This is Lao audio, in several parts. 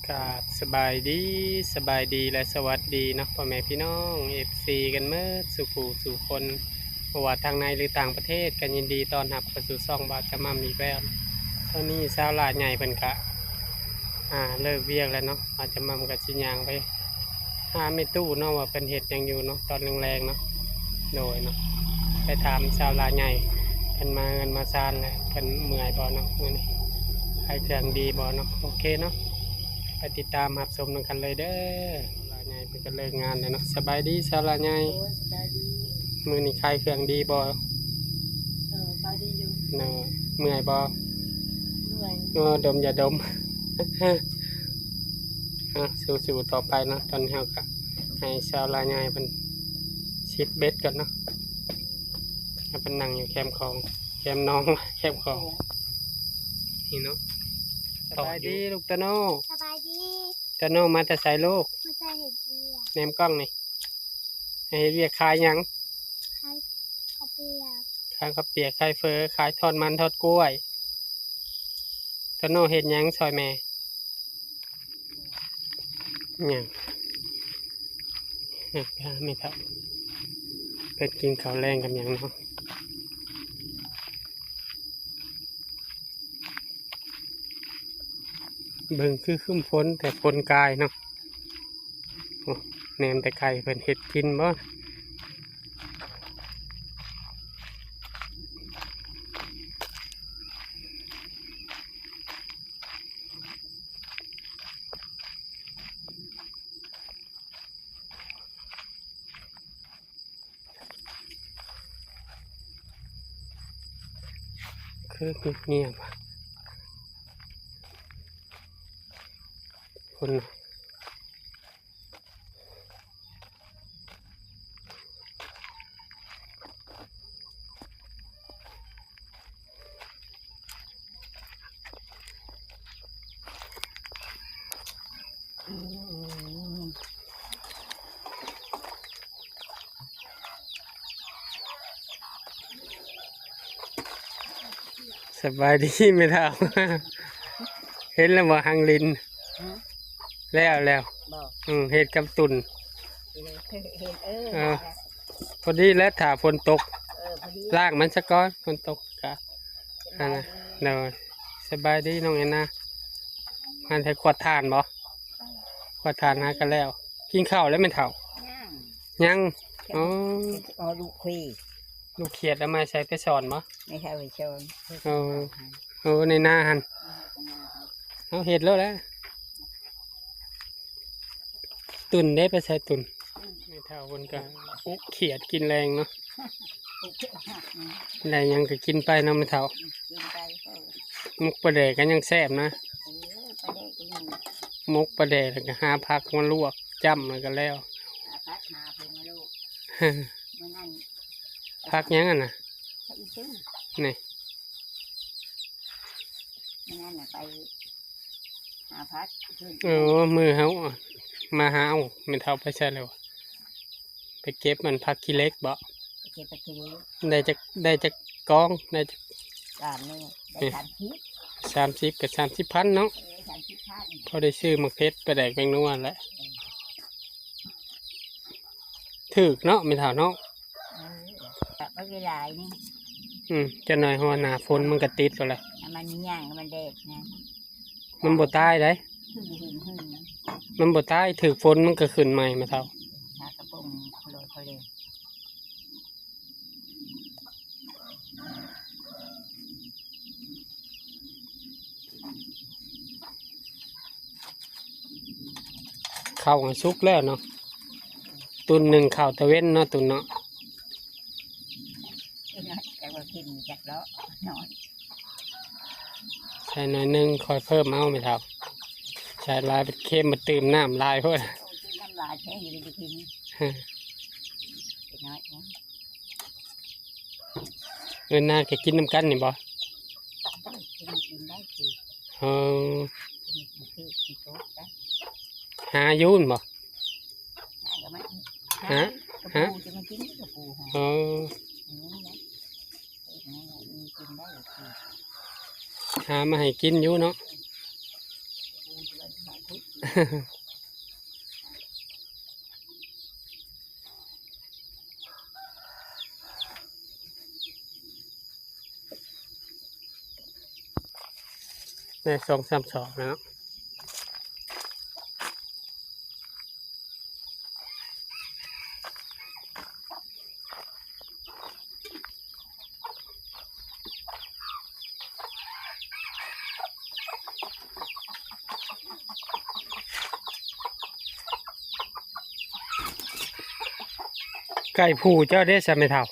ກາບສະບາຍດີ, ສະບາຍດີ ແລະ ສະຫວັດດີເນາະ ພໍ່ແມ່ພີ່ນ້ອງ ເອັຟຊີ ກັນເໝິດສູ່ຜູ້ສູ່ຄົນ, ບໍ່ວ່າທາງໃນ ຫຼື ຕ່າງປະເທດ ກໍຍິນດີຕ້ອນຮັບເຂົ້າສູ່ຊ່ອງບ່າວຈະໝ່ຳອີກແລ້ວ. ຕອນນີ້ຊາວຫຼ້າໃຫຍ່ເພິ່ນກະ ອ່າ ເລີກວຽກແລ້ວເນາະ, ບ່າວຈະໝ່ຳກໍຊິຍ່າງໄປຫາແມ່ຕູ້ເນາະ ວ່າເພິ່ນເຮັດຫຍັງຢູ່ເນາະ ຕອນແລງໆເນາະ. ໂດຍເນາະ ໄປຖາມຊາວຫຼ້າໃຫຍ່ ເພິ່ນມາເຮືອນມາຊານແລ້ວ ເພິ່ນເມື່ອຍບໍ່ເນາະ ມື້ນີ້ ຂາຍເຄື່ອງດີບໍ່ເນາະ. ໂອເຄເນາະ ໄປຕິດຕາມຮັບຊົມນຳກັນເລີຍເດີ. ຫຼ້າໃຫຍ່ເພິ່ນກໍເລີກງານແລ້ວເນາະ. ສະບາຍດີຊາວຫຼ້າໃຫຍ່. ໂດຍ ສະບາຍດີ. ມື້ນີ້ຂາຍເຄື່ອງດີບໍ່? ເອີ ຂາຍດີຢູ່. ໂດຍ. ເມື່ອຍບໍ່? ເມື່ອຍ. ເອີ ດົມຢາດົມ. ອ່ະ ສູ້ໆຕໍ່ໄປເນາະ. ຕອນນີ້ເຮົາກໍໃຫ້ຊາວຫຼ້າໃຫຍ່ເພິ່ນຊິດເບັດກ່ອນເນາະ. ໃຫ້ເພິ່ນນັ່ງຢູ່ແຄມຂອງ ແຄມໜອງ ແຄມຂອງ ນີ້ເນາະ. ສະບາຍດີລູກຕາໂນ. ສະບາຍດີ. ຕາໂນມາແຕ່ໃສລູກ? ມາແຕ່ເຮັດວຽກ. ແນມກ້ອງນີ້ ໃຫ້ເຮັດວຽກຂາຍຫຍັງ? ຂາຍເຂົ້າປຽກ. ຂາຍເຂົ້າປຽກ ຂາຍເຝີ ຂາຍທອດມັນທອດກ້ວຍ. ຕາໂນເຮັດຫຍັງຊ່ອຍແມ່? ຫຍັງ? ຫຍັງ? ໄປຫາແມ່ເຖົ້າ ເພິ່ນກິນເຂົ້າແລງກັບຫຍັງເນາະ? ເບິ່ງຄືຄຶ້ມຝົນ ແຕ່ຝົນກາຍເນາະ. ໂອ້ ແນມແຕ່ໄກ ເພິ່ນເຮັດກິນບໍ່? ຄືງຽບໆ ພຸ້ນ. ສະບາຍດີແມ່ເຖົ້າ. ເຫັນແລ້ວບໍ່ ຮັງລິນ? ຮະ? ແລ້ວ ແລ້ວ. ບໍ່? ອືມ ເຮັດກັບຕຸ່ນ. ເອີ ເອີ ເອີ ພໍດີແລ້ວ ຖ້າຝົນຕົກ. ເອີ ພໍດີ ລ້າງມັນສາກ່ອນ ຝົນຕົກກະ ອັນນະ. ໂດຍ ສະບາຍດີນ້ອງແອນນາ. ຫັ້ນໃຫ້ຂວດຖ່ານບໍ່? ຂວດຖ່ານຫາກະແລ້ວ. ກິນເຂົ້າແລ້ວແມ່ເຖົ້າ? ຍັງ ຍັງ. ອໍ ເອົາລູກເຂຍ ລູກຂຽດເອົາມາໃສ່ໄປສອນບໍ່? ແມ່ເຖົ້າໄປສອນ. ເອີ ເອີ ໃນນາຫັ້ນ ເຮົາເຮັດແລ້ວແຫຼະ. ຕຸ່ນເດ້ ໄປໃສ່ຕຸ່ນ. ແມ່ເຖົ້າເພິ່ນກະອຸຂຽດກິນແລງເນາະ. ໄດ້ຫຍັງກະກິນໄປເນາະແມ່ເຖົ້າ. ໝົກປາແດກກະຍັງແຊບນະ. ເອີ ປາແດກກະຍັງ ໝົກປາແດກ ແລ້ວກະຫາຜັກມາລວກຈ້ຳ ແລ້ວກະແລ້ວ. ຫາຜັກ ຫາເພິ່ນມາລວກ. ມື້ນັ້ນ ຜັກຫຍັງຫັ້ນນະ? ຜັກອີຕູ່. ນີ້ ມື້ນັ້ນນະໄປ ຫາຜັກເພິ່ນ. ເອີ ມື້ເຮົາມາຫາ ເອົ້າ ແມ່ເຖົ້າໄປໃສແລ້ວ? ໄປເກັບອັນຜັກຂີ້ເຫຼັກບໍ? ໄປເກັບຜັກຂີ້ເຫຼັກ. ໄດ້ຈັກ ໄດ້ຈັກກອງ? ໄດ້ຈັກ ສາມນີ້ ໄດ້ ນີ້ ສາມສິບ ສາມສິບ ກໍສາມສິບພັນເນາະ. ເອີ ສາມສິບພັນ ພໍໄດ້ຊື້ໝາກເຜັດ ປາແດກ ແປ້ງນົວແຫຼະ. ເອີ ຖືກເນາະແມ່ເຖົ້າເນາະ. ເອີ ແບບບໍ່ໄດ້ຫຼາຍນີ້. ອືມ ຈັກໜ້ອຍຮອດໜ້າຝົນມັນກໍຕິດແລ້ວແຫຼະ. ມັນມີຫຍັງ ມັນແດດນະ. ມັນບໍ່ຕາຍໃດ. ມັນບໍ່ຕາຍ ຖືກຝົນມັນກໍຂຶ້ນໃໝ່ແມ່ເຖົ້າ. ຫາກະປົງໂລດເຂົາເລີຍ. ເຂົ້າກໍສຸກແລ້ວເນາະ. ຕຸ່ນໜຶ່ງເຂົ້າຕາເວັນເນາະ ຕຸ່ນເນາະ. ເອີ ແຕ່ວ່າກິນຈັກເລາະໜ້ອຍ. ໃສ່ໜ້ອຍໜຶ່ງ ຄ່ອຍເພີ່ມເອົາແມ່ເຖົ້າ. ໃສ່ຫຼາຍເປັນເຄັມ ມາຕື່ມນ້ຳຫຼາຍໂພດ. ໂອ້ ກິນນ້ຳຫຼາຍແທ້ ຢູ່ດີກິນ ກິນໜ້ອຍ. ເອີ ນາກໍກິນນຳກັນນີ້ບໍ? ກິນ ກິນໄດ້ຄື. ເອີ ກິນ ກິນຄື ກິນໂຕໄດ້. ຫາຢູ່ຫັ້ນບໍ? ຫາກໍມາ ຫາ ຫາ ກະປູຈະມາກິນກະປູ. ເອີ ກິນໄດ້ຄື ຫາມາໃຫ້ກິນຢູ່ເນາະ. ປູຈະມາຫາກິນ. ได้สองสามศอกแล้วเนาะ ไก่ผู้เจ้าเด้ซะแม่เฒ่า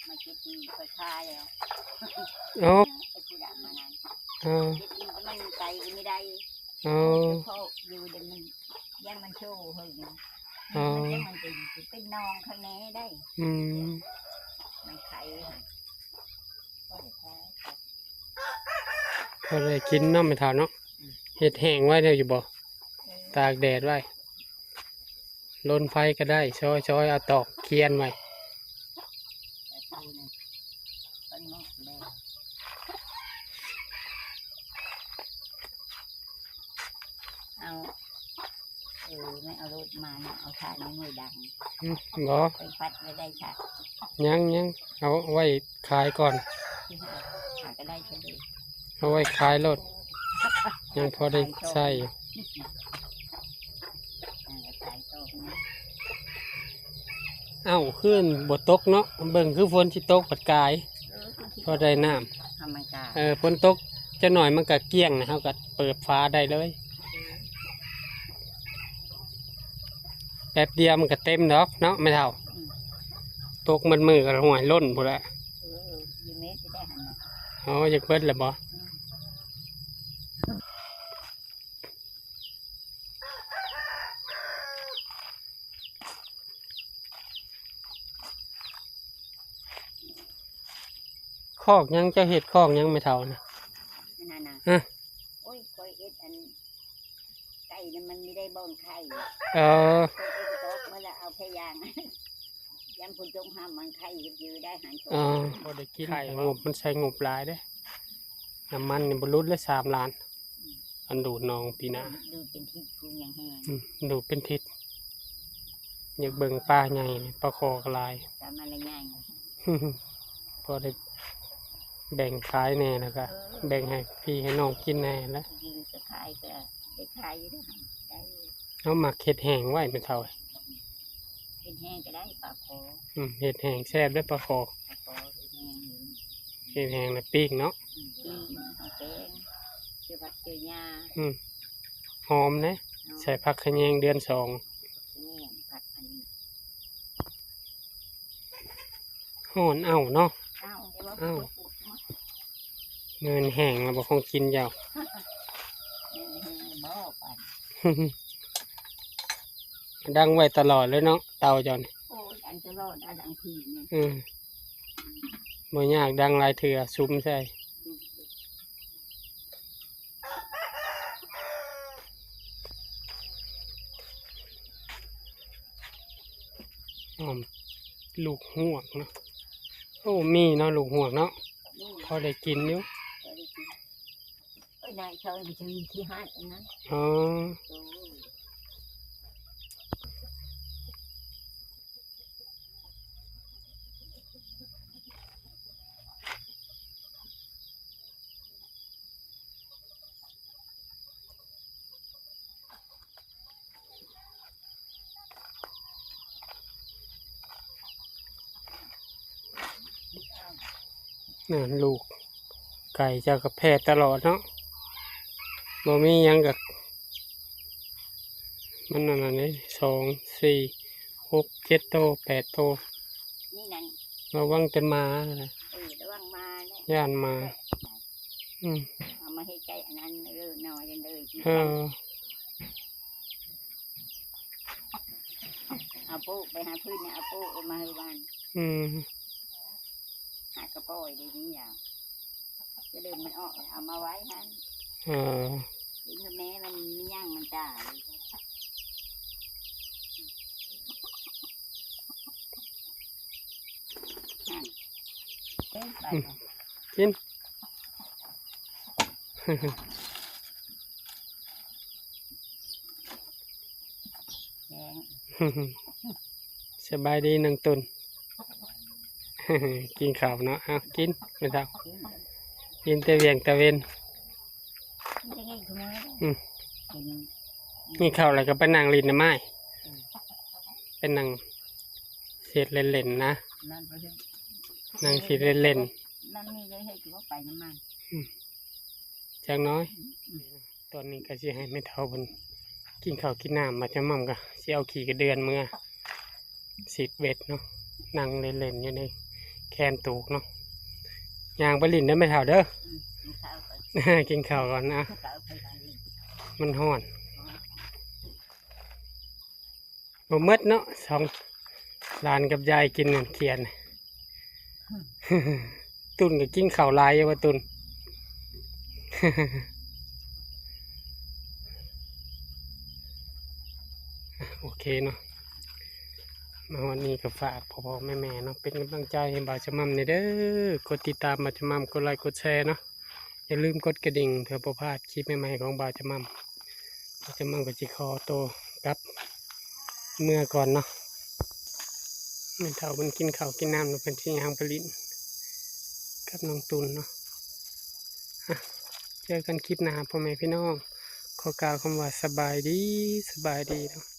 มาเก็บนี่ค่อยคายแล้ว โอ้ ไอ้ผู้ดำมานั่น เออ เก็บนี่มันไก่ก็ไม่ได้ เออ เพราะอยู่เดี๋ยวมัน ย่านมันโชว์เฮ้ย อ๋อ มันจะมันเป็น เป็นหนองข้างในได้ อืม มันไข่ พอได้กินเนาะแม่เฒ่าเนาะ อืม เฮ็ดแห้งไว้ได้อยู่บ่ เออ ตากแดดไว้ ลนไฟก็ได้ ซอยๆ เอาตอกเคียนไว้ เอา เออ ไม่เอารถมาเนาะ เอาถ่านในมือดัง อืม บ่ ไปฟัดไว้ได้ค่ะ ยัง ยัง เอาไว้ขายก่อน หาก็ได้เฉย เอาไว้ขายโลด ยังพอได้ใช้อยู่ เอ้า คืนบ่ตกเนาะ เบิ่งคือฝนสิตกบัดกาย เออ พอได้น้ำ ธรรมชาติ เออ ฝนตกจักหน่อยมันก็เกลี้ยงนะ เฮาก็เปิดฝาได้เลย แป๊บเดียวมันก็เต็มดอกเนาะแม่เฒ่า อืม ตกหมดมื้อก็ห้วยล้นพุ้นแหละ เออ อยู่เมตรสิได้หั่นน่ะ อ๋อ อยากเบิดแล้วบ่ อืม คอกหยัง เจ้าเฮ็ดคอกหยังแม่เฒ่านะ นั่นน่ะ ฮะ โอ้ย ข้อยเฮ็ดอัน ไก่นี่มันไม่ได้บ่อนไข่ เออ ข้อยเฮ็ดคอกมาแล้วเอาแค่ยาง ยามฝนตกห้ามมันไข่ก็อยู่ได้หัน อ๋อ บ่ได้กิน ไข่ งบมันใช้งบหลายเด้ น้ำมันนี่บ่หลุดเลยสามล้าน อันดูดหนองปีหน้า ดูดเป็นทิศ กูยังแห้ง อืม ดูดเป็นทิศ อยากเบิ่งปลาใหญ่นี่ ปลาคอก็หลาย ปลามันละใหญ่ พอได้แบ่งขายแหน่ แล้วก็ เออ แบ่งให้พี่ให้น้องกินแหน่แหละ กินก็ขาย ก็ได้ขายอยู่เด้อ ได้อยู่ เฮามักเฮ็ดแห้งไว้แม่เฒ่า เฮ็ดแห้งก็ได้ปลาคอ อืม เฮ็ดแห้งแซ่บเด้อปลาคอ ปลาคอเฮ็ดแห้งอยู่ เฮ็ดแห้งแล้วปิ้งเนาะ อืม ปิ้งเอาแกง ใส่ผักใส่หญ้า อืม หอมนะ หอม ใส่ผักขะแยงเดือนสอง ขะแยงผักอันนี้ ฮ้อนเอ้าเนาะ เอ้า เดี๋ยวว่า เอ้า เงินแห้งแล้วบ่ของกินเจ้า เงินแห้งบ่ปาน ดังไว้ตลอดเลยเนาะ เตาเจ้านี่ โอ้ย ดังตลอด ดังดังพื้นนี่ อืม บ่ยาก ดังหลายเทื่อ สุมใส่ อ้อม ลูกฮวกเนาะ โอ้ มีเนาะ ลูกฮวกเนาะ นี่ พอได้กินอยู่ พอได้กิน เอ้ย นายชอยมันจะมีที่ห้าดอันนั้น อ๋อ โอ้ นั่นลูก ไก่เจ้าก็แผ่ตลอดเนาะ บ่มีหยังก็ มันนั่นน่ะนี่ สอง สี่ หก เจ็ดโต แปดโต นี่นั่น ระวังแต่หมานะ เออ ระวังหมาเนี่ย ย้านหมา อืม เอามาให้ไก่อันนั้น เออ หน่อยเด้อ เออ เอาปูไปหาพื้นเนี่ย เอาปูเอามาให้บ้าน อืม หากระป๋อยดีนี่อย่าง จะเดินมันออก เอามาไว้หั่น เออ กินกับแม่มันมีหยังมันจ่าย หั่น เอ้ย ไป อืม ก่อน กิน อืม ສະບາຍດີນ້ອງຕຸນ ກິນເຂົ້າເນາະ ເອົາ ກິນແມ່ເຖົ້າ ກິນແຕ່ວຽງແຕ່ເວັນ ກິນແຕ່ວຽງແຕ່ເວັນ ອືມ ກິນ ກິນເຂົ້າແລ້ວກໍໄປນັ່ງຫຼິ້ນນຳອ້າຍ ອືມ ໄປນັ່ງເຮັດເລ່ນໆນະ ນັ່ງເຮັດເລ່ນໆ ນັ້ນນີ້ໄດ້ເຮັດຄືວ່າໄປນຳມັນ ອືມ ຈັກໜ້ອຍ ອືມ ຕອນນີ້ກໍຊິໃຫ້ແມ່ເຖົ້າເພິ່ນກິນເຂົ້າກິນນ້ຳ ມາຈະໝ່ຳກໍຊິເອົາຂີ້ກະເດືອນເມືອສີດເວັດເນາະ ນັ່ງເລ່ນໆຢູ່ໃນແຄມຕູກເນາະ ຍ່າງໄປຫຼິ້ນເດີແມ່ເຖົ້າເດີ ອືມ ກິນເຂົ້າກ່ອນ ກິນເຂົ້າກ່ອນນະ ກິນເຂົ້າໄປຫຼິ້ນ ມັນຮ້ອນ. ບໍ່ໝົດເນາະ ສອງຫຼານກັບຍາຍກິນນັ້ນ ຂຽນ ຕຸນກໍກິນເຂົ້າຫຼາຍຢູ່ວ່າຕຸນ ໂອເຄເນາະ ມາຮອດນີ້ກໍຝາກພໍ່ໆແມ່ໆເນາະ ເປັນກຳລັງໃຈໃຫ້ບ່າວຈະໝ່ຳແດ່ເດີ ກົດຕິດຕາມບ່າວຈະໝ່ຳ ກົດໄລກົດແຊເນາະ. ຢ່າລືມກົດກະດິ່ງເພື່ອບໍ່ພາດຄລິບໃໝ່ໆຂອງບ່າວຈະໝ່ຳ ບ່າວຈະໝ່ຳກໍຊິຂໍໂຕກັບເມືອກ່ອນເນາະ ແມ່ເຖົ້າເພິ່ນກິນເຂົ້າກິນນ້ຳແລ້ວ ເພິ່ນຊິຍ່າງໄປຫຼິ້ນກັບນ້ອງຕຸນເນາະ ອ່ະ ເຈີກັນຄລິບໜ້າ ພໍ່ແມ່ພີ່ນ້ອງ ຂໍກ່າວຄຳວ່າສະບາຍດີ ສະບາຍດີເນາະ.